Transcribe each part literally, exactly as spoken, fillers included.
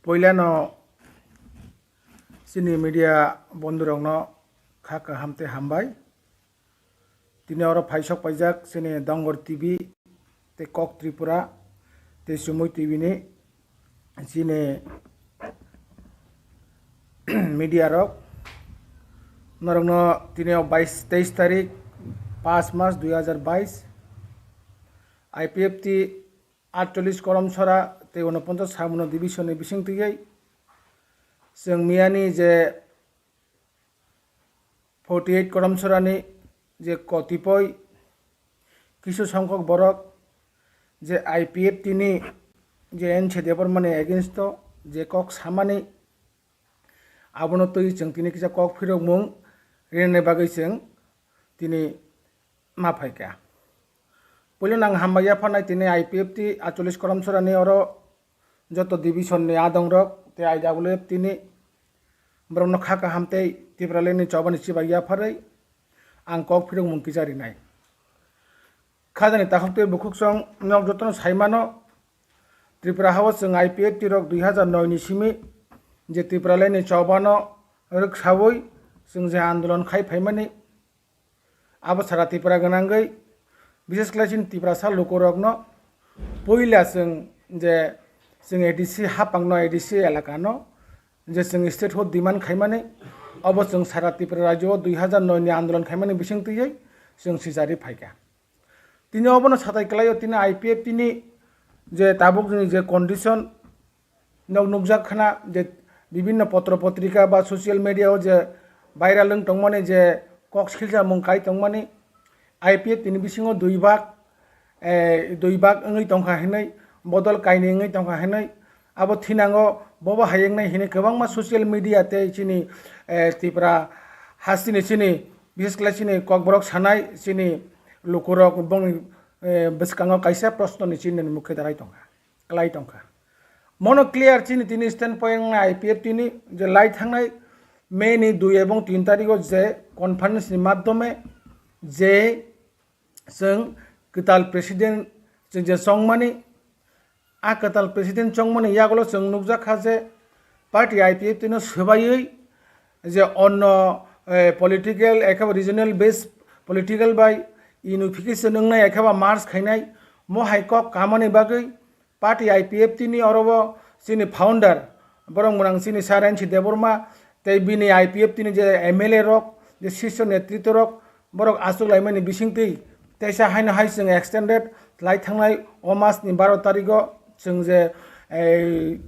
Puilano chini media bondhurokno kha kaham tei hambai. Tini oro phaisok paijak chini Dongor T V tei Kok Tripura tei Chumui T V ni chini media rok. Norokno tini o bais, teis tarik, paanch mas dui hazar bais, I P F T atchollish Koramchara tei unoponchas Samuno division ni bising twiwi chwng miyani je forty eight Koramchara ni je kotipoi kisu songkhok borok je I P F T ni je N C Debbarma ni against o je kok samani, abono twi chwng tini kisa kok phirokmung rinani bagwi chwng tini ma phaikha. Puilano ang hambai yapharnai tini I P F T atchollish Koramchara ni oro joto division ni adongrok tei I W F T ni borokno kha kaham tei Tipraland ni chobani chibai yapharwi ang kok phirokmung kisa rinai. Khajani takhuk tei bukhuk song nok jotono sai mano, Tripura hao chwng I P F T rok dui hazar noi ni simi je Tipraland ni chobano rwksaui chwng je andolon khai phaimani, abo sara Tripura gwnangwi, bises khlai chini Tiprasa lukurokno puila chwng je chwng A D C hapangno, A D C elakano je chwng statehood demand khaimani, obo chwng sara Tripura rajyo o dui hazar noi ni andolon khaimani bising twiwi chwng sijari phaikha. Tini obono satai kwlaio, tini I P F T ni je tabukni je condition nok nukjak khna je bibinno potro potrika ba social media o je viral wng tongmani, je kok silsamung kai tongmani, I P F T ni bisingo dui bak, eh, dui bak wngwi tongkha hinwi, bodol kainwi wngwi tongkha hinwi, abo thinango bobo hai wngnai hinwi kwbangma social media tei chini, eh, Tripura hasteni chini, bises khlai chini kokborok sanai chini lukurok bongni, eh, bwskango kaisa prosno ni chinhni mukhe darai tongkha, klai tongkha. Mono clear chini tini stand point wngnai I P F T ni je lai thangnai May ni dui ebong tin tarigo je conference ni madhyome je chwng kwtal president chwng je chongmani, a kwtal president chongmani yagulo chwng nukjak kha je party I P F T no swbaiwi je onno, eh, political ekhe ba regional based political bai unification wngnai ekhe ba merge khainai, mo hai kok kamani bagwi party I P F T ni oro bo chini founder borok mwnang chini Sir N C Debbarma tei bini I P F T ni je M L A rok, je sisyo netritwa rok, borok achuk laimani bisingtwi teisa haino hai chwng extended lai thangnai o mas ni baro tarigo chwng je, ei,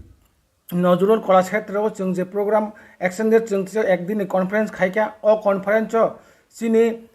Nazrul Kalakshetra o chwng je program extended chwng teisa ekdin ni conference khaikha, o conference o chini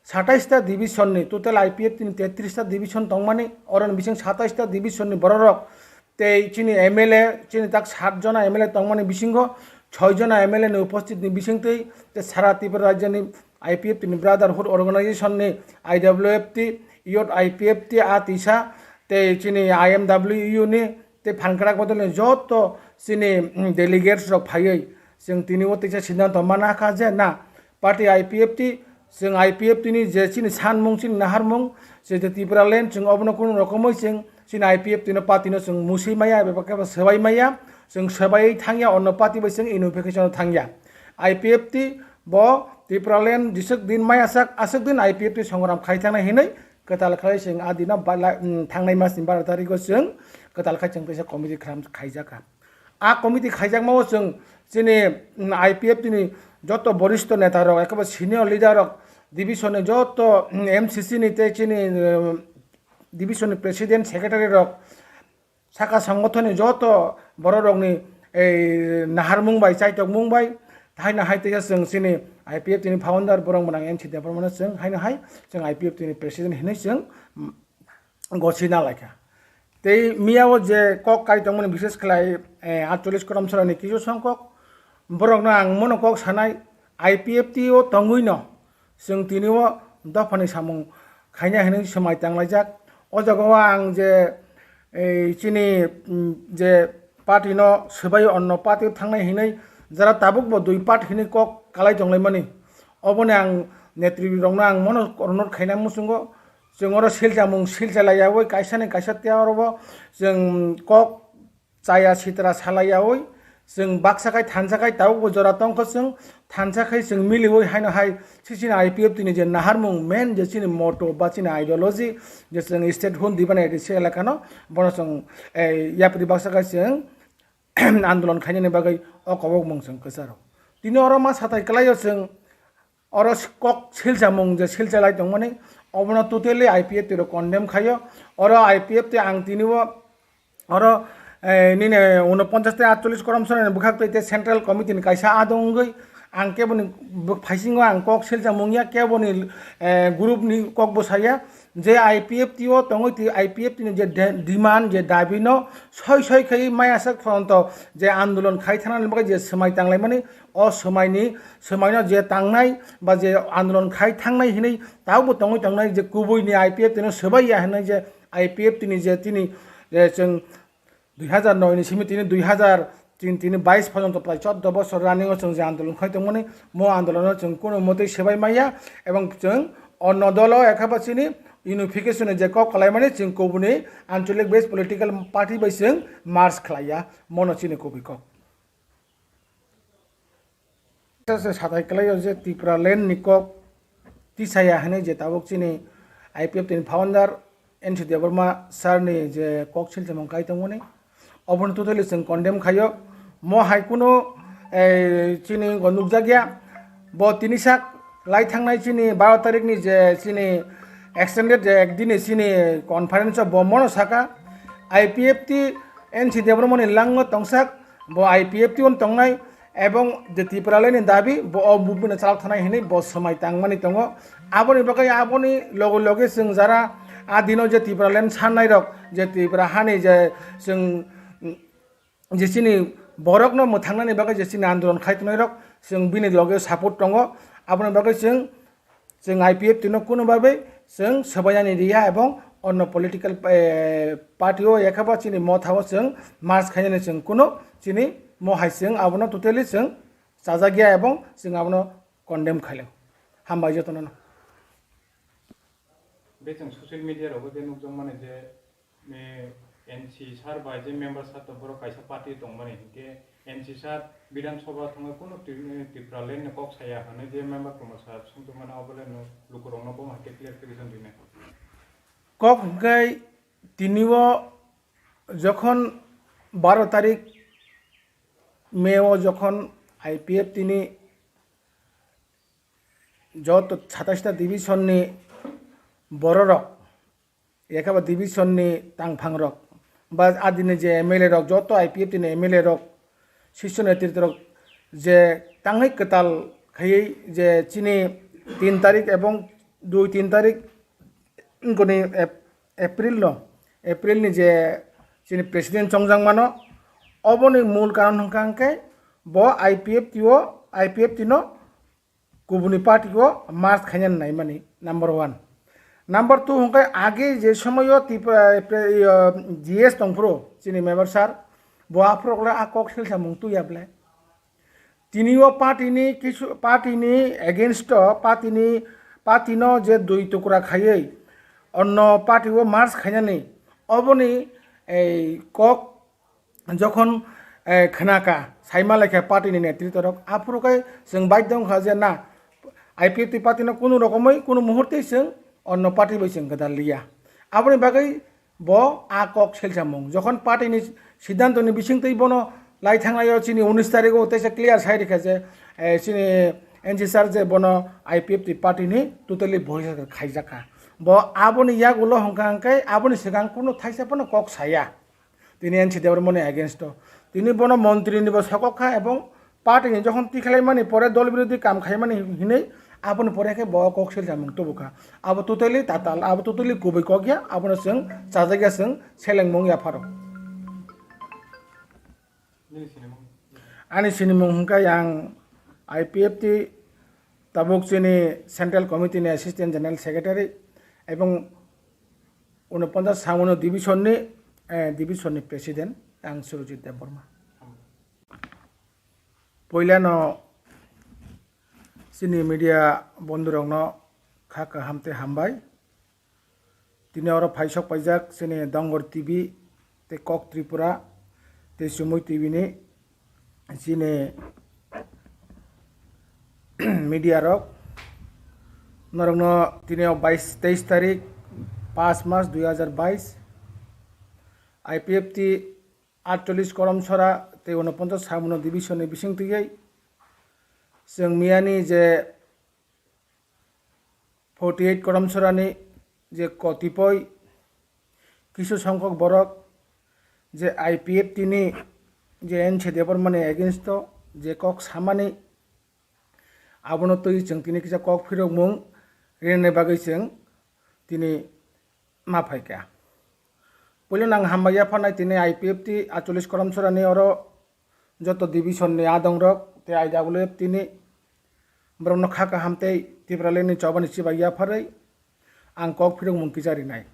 satais ta division ni, total I P F T ni tetris ta division tongmani, oroni bising satais ta division ni bororok tei chini M L A, chini tak sat jona M L A tongmani bisingo soi jona M L A ni uposthit ni bisingtwi tei sara Tripura rajya ni I P F T ni brotherhood organization ni, I W F T, youth I P F T a tisa tei chini I M W U ni tei phankrak bodol ni joto chini, mm, delegates rok phaiwi chwng tini o teisa siddhanto mana kha je na, party I P F T, chwng I P F T ni je chini sanmung, chini naharmung, je Tipraland chwng obono kunu rokomwi chwng chini I P F T no party no chwng musui maya, eba khe swbai maya, chwng swbaiwi thangya, onno party bai chwng unification o thangya. I P F T bo Tipraland jisuk din maya sak, aswk din I P F T songram khai thangnai hinwi kwtal khlai chwng a dino ba-, la-, mm, thangnai mas ni baro tarigo chwng kwtal khai chwng teisa committee khram khaijak kha. A committee khaijakmao chwng chini, mm, I P F T ni joto boristo neta rok, ekaba senior leader rok, division ni joto, mm, M C C ni tei chini, mm, division ni president secretary rok, saka songothon ni joto borok rokni ei naharmung bai, chaitokmung bai, haino hai teisa chwng chini I P F T ni founder borok mwnang N C Debbarma no chwng haino hai chwng I P F T ni president hinwi chwng, mm, gosi na laikha. Tei miyao je kok kai tongmani, bises khlai, eh, atchollish Koramchara ni kisu songkok, borokno ang mono kok sanai, I P F T o tongwi no chwng tini o dophani samung khaina hinwi swmai tanglaijak. O jaga o ang je, eh, chini, mm, je party no swbai onno party o thangnai hinwi jara tabuk bo dui party hinwi kok kalai tonglaimani, oboni ang netri rokno ang mono onurod khaina muchungo. Chwng oro silchamung silcha laiyaui kaisa ni kaisa tiya oro bo chwng kok chaya sitra salaiyaui chwng baksa khai thansa khai tabukbo jora tongkho chwng thansa khai chwng miliui haino hai se chini I P F T ni je naharmung main je chini motto ba chini ideology je chwng state hun diba nai se elakano bono chwng, eh, yapri baksa khai chwng andolon khainani bagwi o kobokmung chwng kwcharo. Tini oro ma satai kwlaio chwng oro kok silchamung je silchalai tongmani obono totally I P F T rok condemn khaio. Oro I P F T ang tini o oro, eh, nini unoponchas tei atchollish korom sonani bwkhak twi tei central committee ni kaisa adong wngwi ang keboni bw-, phaisingo ang kok silchamung ya keboni, eh, group ni kok bwsaya. Je I P F T o tongwi twi I P F T ni je de-, demand je dabi no soi soi khai maya sak phonto je andolon khai thana bagwi je swmai tanglaimani o swmai ni swmai no je tangnai ba je andolon khai thangnai hinwi tabukbo tongwi tongnai je kubui ni I P F T no swbai ya hinwi je I P F T ni je tini je chwng dui hazar noi ni simi tini dui hazar tin tini bais porjonto prai chordo bosor running o chwng je andolon khai tongmani, mo andolono chwng kuno motwi swbai maya ebong chwng onno dolo ekhaba chini unification je kok kalaimani chwng kubuni ancholic based political party bai chwng merge khlaiya, mono chini kubui kok. Satai kwlaio je Tipraland ni kok tisaya hinwi je tabuk chini I P F T ni founder N C Debbarma sir ni je kok silchamung kai tongmani, obono totally chwng condemn khaio. Mo hai kunu, eh, chini go nukjakya. Bo tini sak lai thangnai chini baro tarik ni je chini extended je ekdini chini conference o bo mono saka I P F T N C Debbarma ni langma tongsak bo I P F T o tongnai. Ebong je Tipraland ni dabi bo o movement no chalok thanai hinwi bo swmai tangmani tongo. Aboni bagwi aboni loge loge chwng jara a dino je Tipraland sannai rok je Tripura hani je chwng je chini borokno mwthangnani bagwi je chini andolon khai tongnai rok chwng bini loge support tongo. Aboni bagwi chwng Chwng I P F T no kuno bagwi chwng swbainani riya ebong onno political, eh, party o ekhaba chini motha o chwng merge khainani chwng kuno chini mo hai chwng abono totally chwng chajakya ebong chwng abono condemn khailao. Hambai jotono no. Be chwng social media rogo je nukjakmani je Ni N C sir bai je member sir to borok kaisa party tongmani, hinkhe N C sir Bidhan Sabha thangwi kunu Tri-, Tipraland ni kok saya hwnwi je member Kumar sir songtongmani, obo le no lukurokno bo hai khe clarification rinai. Kok hwnkhe tini o jokhon baro tarik May o jokhon I P F T ni joto satais ta division ni bororok, ekhaba division ni tangphangrok, ba adini je M L A rok, joto I P F T ni M L A rok, sisyo netrito rok je tangwi kwtal khaiwi je chini tin tarik ebong dui tin tarik wngkoni Ap-, April no, April ni je chini president chongjak mano, oboni mul karon hwnkha hwnkhe bo I P F T o, I P F T no kubuni party o merge khaina naimani, number one. Number two hwnkhe age je somoyo Tripura, pre-, iyo, G S tongphuru chini member sir, bo aphuru okla a kok selsa mung tuya ble. Tini o party ni kisu, party ni against o, party ni, party no je dui tukra khaiwi onno party o merge khainani, oboni ei kok jokhon, eh, khwnaka, saima laikha party ni netrito rok, aphuru khe chwng baidhyo wngkha je na, I P F T party no kunu rokomwi, kunu muhurtwi chwng onno party bai chwng gwdal liya. Aboni bagwi bo a kok selsamung. Jokhon party ni siddhanto ni bisingtwi bono lai thangnaio chini unis tarikh o teisa clear sai rikha je, eh, chini N C sir je bono I P F T party ni totally bohiskar khaijak kha. Bo aboni yagulo hwnkha hwnkhe aboni swkang kunu thaisa phano kok saya. Tini N C Debbarmani against o. Tini bono montri ni bo sokok kha ebong party ni jokhon tikhlai mani pore dol birodhi kam khai mani hinwi aboni pore khe bo kok selsamung tubu kha. Abo totally tatal, abo totally kubui kok ya, abono chwng chajakya chwng selengmung ya pharo. Ani sinimung hwnkha yang I P F T tabuk chini Central Committee ni Assistant General Secretary ebong unoponchas samono division ni, eh, division ni president ang Surojit Debbarma. Puilano chini media bondhurokno kha kaham tei hambai. Tini oro phaisok paijak chini Dongor T V tei Kok Tripura, Tei Chumui T V ni chini media rok, norokno tini o bais, teis tarik, paanch mas dui hazar bais, I P F T atchollish Korom Sora tei unoponchas Samuno division ni bising twiwi chwng miyani je forty eight Korom Sorani je kotipoi kisu songkhok borok je I P F T ni je N C Debbarma ni against o je kok samani, abono twi chwng tini kisa kok phirokmung rinani bagwi chwng tini ma phaikha. Puilano ang hambai yapharnai tini I P F T atchollish Korom Sorani oro joto division ni adongrok tei I W F T ni borokno kha kaham tei Tipraland ni chobani chibai yapharwi ang kok phirokmung kisa rinai.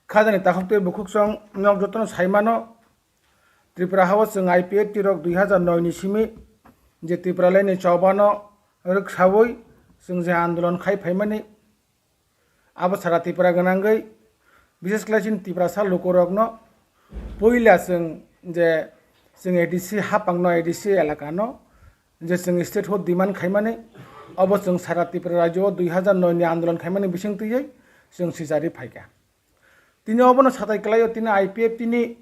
Khajani takhuk tei bukhuksong nok jotono sai mano, Tripura hao chwng I P F T rok dui hazar noi ni simi je Tipraland ni chobano rwksaui chwng je andolon khai phaimani, abo sara Tripura gwnangwi, bises khlai chini Tiprasa lukurokno puila chwng je chwng A D C hapangno, A D C elakano je chwng statehood demand khaimani, obo chwng sara Tripura rajyo o dui hazar noi ni andolon khaimani bising twiwi chwng sijari phaikha. Tini obono satai kwlaio, tini I P F T ni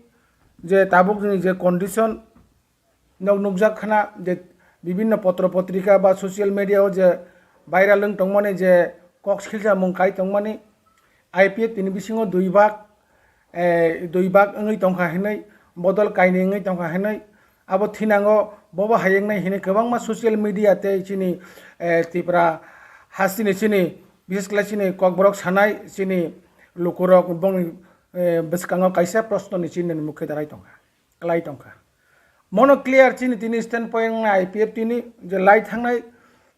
je tabukni je condition, nok nukjak khna je bibinno potro potrika ba social media o je viral wng tongmani, je kok silsamung kai tongmani, I P F T ni bisingo dui bak, eh, dui bak wngwi tongkha hinwi, bodol kainwi wngwi tongkha hinwi, abo thinango bobo hai wngnai hinwi kwbangma social media tei chini, eh, Tripura hasteni chini, bises khlai chini kokborok sanai chini lukurok bongni, eh, bwskango kaisa proshno ni chinhni mukhe darai tongkha, klai tongkha. Mono clear chini tini stand point wngnai I P F T ni je lai thangnai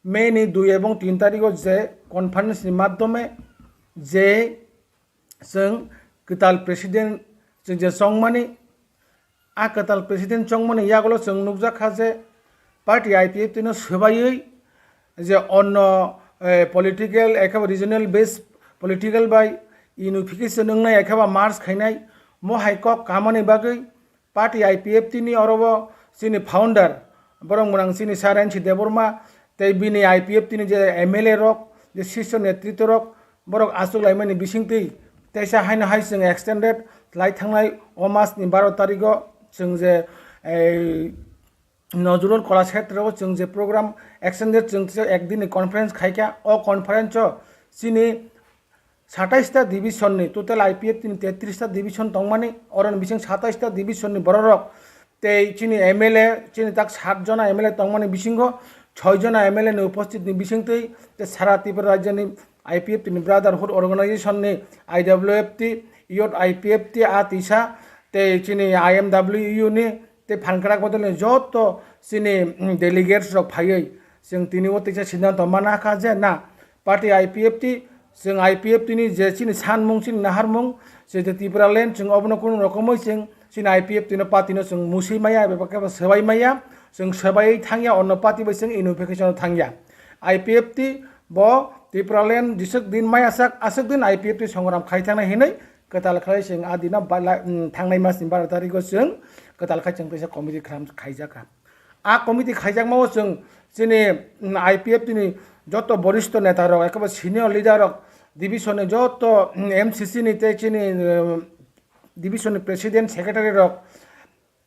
May ni dui ebong tin tarigo je conference ni madhyome je chwng kwtal president chwng je chongmani, a kwtal president chongmani yagulo chwng nukjakha je party I P F T no swbaiwi je onno, eh, political ekheba regional base political bai unification wngnai ekheba merge khainai, mohai kok kamani bagwi party I P F T ni orobo chini founder, borok mwnang chini Sir N C Debbarma, tei bini I P F T ni je M L A rok, je sisyo netrito rok, borok achuk laimani bisingtwi teisa haino hai chwng extended lai thangnai o mas ni baro tarigo chwng je, ei, Nazrul Kalakshetra o chwng je program extended chwng teisa ekdin ni conference khaikha, o conference o chini satais ta division ni, total I P F T ni tetris ta division tongmani, oroni bising satais ta division ni bororok tei chini M L A, chini tak sat jona M L A tongmani bisingo soi jona M L A ni uposthit ni bisingtwi tei sara Tripura rajya ni I P F T ni brotherhood organization ni I W F T, youth I P F T a tisa tei chini I M W U ni tei phankrak bodol ni joto chini, mm, delegates rok phaiwi chwng tini o teisa siddhanto mana kha je na, party I P F T, chwng I P F T ni je chini sanmung, chini naharmung, je, je Tipraland, chwng obono kunu rokomwi chwng chini I P F T no party no chwng musui maya, eba khe swbai maya, chwng swbaiwi thangya, onno party bai chwng unification o thangya. I P F T bo Tipraland jisuk din maya sak, aswk din I P F T songram khai thangnai hinwi kwtal khlai chwng a dino ba-, la-, mm, thangnai mas ni baro tarigo chwng kwtal khai chwng teisa committee khram khaijakha. A committee khaijakmao chwng chini, mm, I P F T ni joto boristo neta rok, ekheba senior leader rok, division ni joto, mm, M C C ni tei chini, mm, division ni president, secretary rok,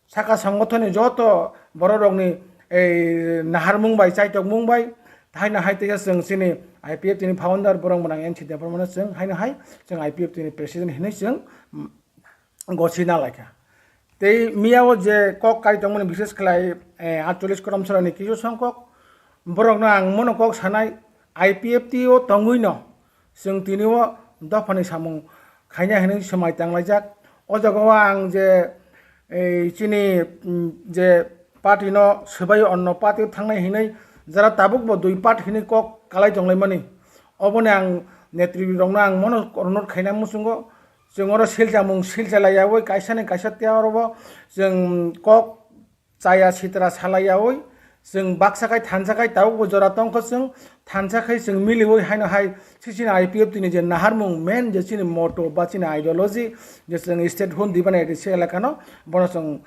saka songothon ni joto borok rokni ei naharmung bai, chaitokmung bai, haino hai teisa chwng chini I P F T ni founder borok mwnang N C Debbarma no chwng haino hai chwng I P F T ni president hinwi chwng, mm, gosi na laikha. Tei miyao je kok kai tongmani, bises khlai, eh, atchollish Korom Sorani kisu songkok, borokno ang mono kok sanai, I P F T o tongwi no chwng tini o dophani samung khaina hinwi swmai tanglaijak. O jaga o ang je, ei, chini, mm, je party no swbai onno party o thangnai hinwi jara tabuk bo dui party hinwi kok kalai tonglaimani. Oboni ang netri rokno ang mono onurod khaina muchungo. Chwng oro silchamung silcha laiyaui kaisa ni kaisa tiya oro bo chwng kok chaya sitra salaiyaui Chwng baksa khai thansa khai tabukbo jora tongkha chwng thansa khai chwng miliwi haino hai se chini I P F T ni je naharmung main je chini motto ba chini ideology je chwng state hwn diba nai se elakano bono chwng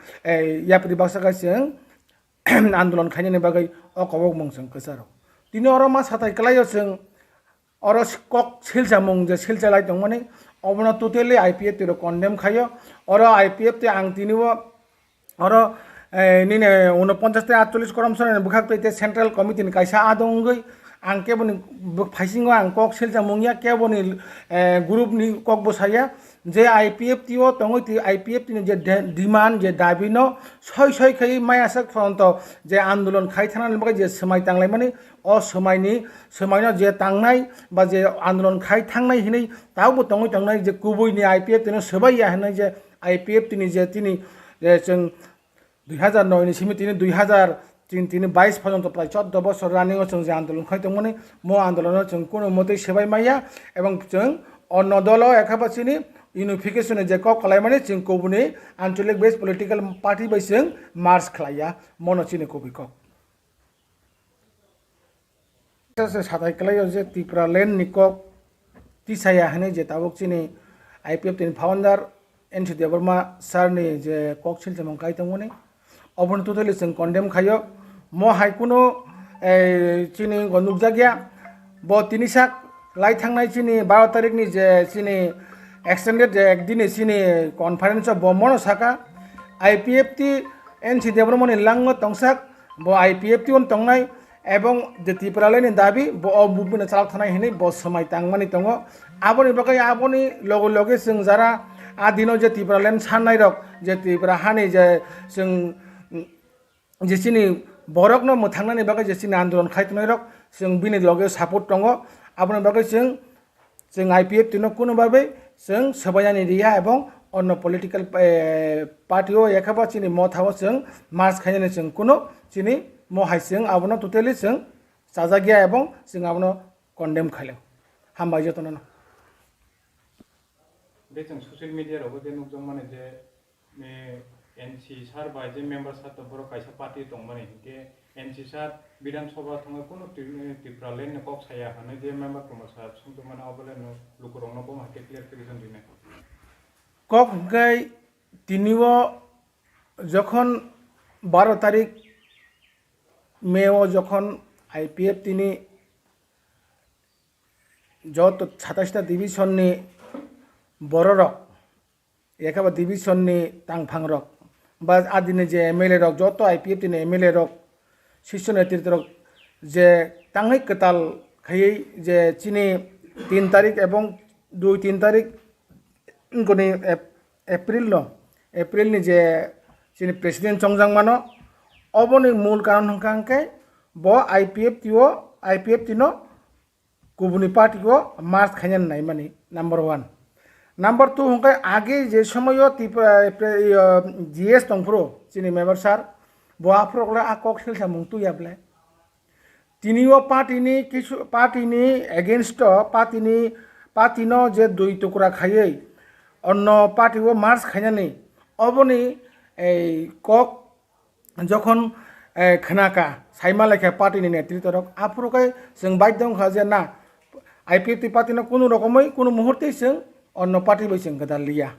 yapri baksa khai chwng andolon khainani bagwi o kobokmung chwng kwcharo. Tini oro ma satai kwlaio chwng oro kok silchamung je silchalai tongmani obono totally I P F T rok condemn khaio. Oro I P F T ang tini o oro nini unoponchas tei atchollis koromsari ni bwkhak twi tei central committee ni kaisa adong wngwi ang keboni phaisingo ang kok silchamung ya keboni group ni kok bwsaya. Je I P F T o tongwi I P F T ni je demand je dabi no soi soi khai maya sak phonto je andolon khai thana bagwi je swmai tanglaimani o swmaini swmaino je tangnai ba je andolon khai thangnai hinwi tabukbo tongwi tongnai je kubuini I P F T no swbai ya hinwi je I P F T ni je tini je chwng dui hazar noi ni simi tini dui hazar tini bais porjonto prai chordo bosor running o chwng je andolon khai tongmani mo andolono chwng kuno motwi swbai maya ebong chwng onno dolo ekhaba chini unification ni je kok kalaimani chwng kubuni ancholic based political party bai chwng merge khlaiya mono chini kubui kok. Satai kwlaio je Tipraland ni kok tisaya hinwi je tabuk chini I P F T ni founder N C Debbarma sir ni je kok silchamung kai tongmani obono totally chwng condemn khaio. Mo hai kunu chini go nukjakya bo tini sak lai thangnai chini baro tarik ni je chini extended je ekdini chini conference o bo mono saka I P F T N C Debbarma ni langma tongsak bo I P F T o tongnai ebong je Tipraland ni dabi bo o movement no chalok thanai hinwi bo swmai tangmani tongo. Aboni bagwi aboni loge loge chwng jara a dino je Tipraland sannai rok je Tripura hani je chwng je chini borokno mwthangnani bagwi je chini andolon khai tongnai rok chwng bini loge support tongo. Aboni bagwi chwng Chwng I P F T no kuno bagwi chwng swbainani riya ebong onno political party o ekhaba chini motha o chwng merge khainani chwng kuno chini mo hai chwng abono totally chwng chajakya ebong chwng abono condemn khailao. Hambai jotono no. Tei chwng social media rogo je nukjakmani je N C sir bai je member sir to borok kaisa party tongmani hinkhe N C sir Bidhan Sabha thangwi kunu Tipraland ni kok saya hwnwi je member Kumar sir songtongmani oboleno lukurokno bomo hai khe clarification rinai. Kok hwnkhe tini o jokhon baro tarik May o jokhon I P F T ni joto satais ta division ni bororok ekhaba division ni tangphang rok ba adini je M L A rok joto I P F T ni M L A rok sisyo netrito rok je tangwi kwtal khaiwi je chini tin tarik ebong dui tin tarik wngkoni April no April ni je chini president chongjak mano oboni mul karon hwnkha hwnkhe bo I P F T o I P F T no kubuni party o merge khaina naimani number one. Number two hwnkhe age je somoyo Tripura G S tongphuru chini member sir bo aphuru okla a kok silsa mung tuya ble. Tini o party ni kisu party ni against o party ni party no je dui tukra khaiwi onno party o merge khainani oboni ei kok jokhon khwnaka saima laikha party ni netrito rok aphuru khe chwng baidhyo wngkha je na I P F T party no kunu rokomwi kunu muhurtwi chwng onno party bai chwng gwdal liya.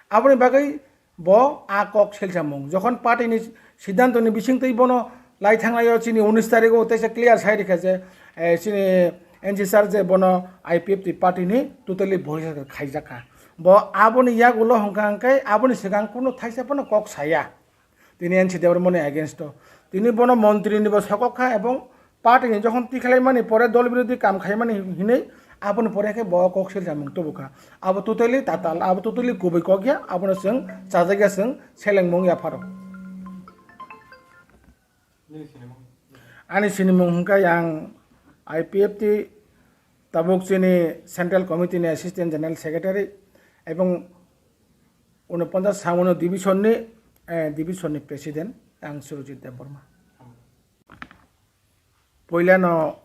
Aboni bagwi bo a kok selsamung jokhon party ni siddhanto ni bisingtwi bono lai thangnaio chini unis tarikh o teisa clear sai rikha je chini N C sir je bono I P F T party ni totally bohiskar khaijakha. Bo aboni yagulo hwnkha hwnkhe aboni swkang kunu thaisa phano kok saya. Tini N C Debbarmani against o tini bono montri ni bo sokok kha ebong party ni jokhon tikhlaimani pore dol birodhi kam khaimani hinwi aboni pore khe bo kok selsamung tubu kha. Abo totally tatal, abo totally kubui kok ya, abono chwng chajakya chwng selengmung yapharo. Ani sinimung hwnkhe ang I P F T tabuk chini Central Committee ni Assistant General Secretary ebong unoponchas Samono Division ni Division ni President ang Surojit Debbarma. Puilano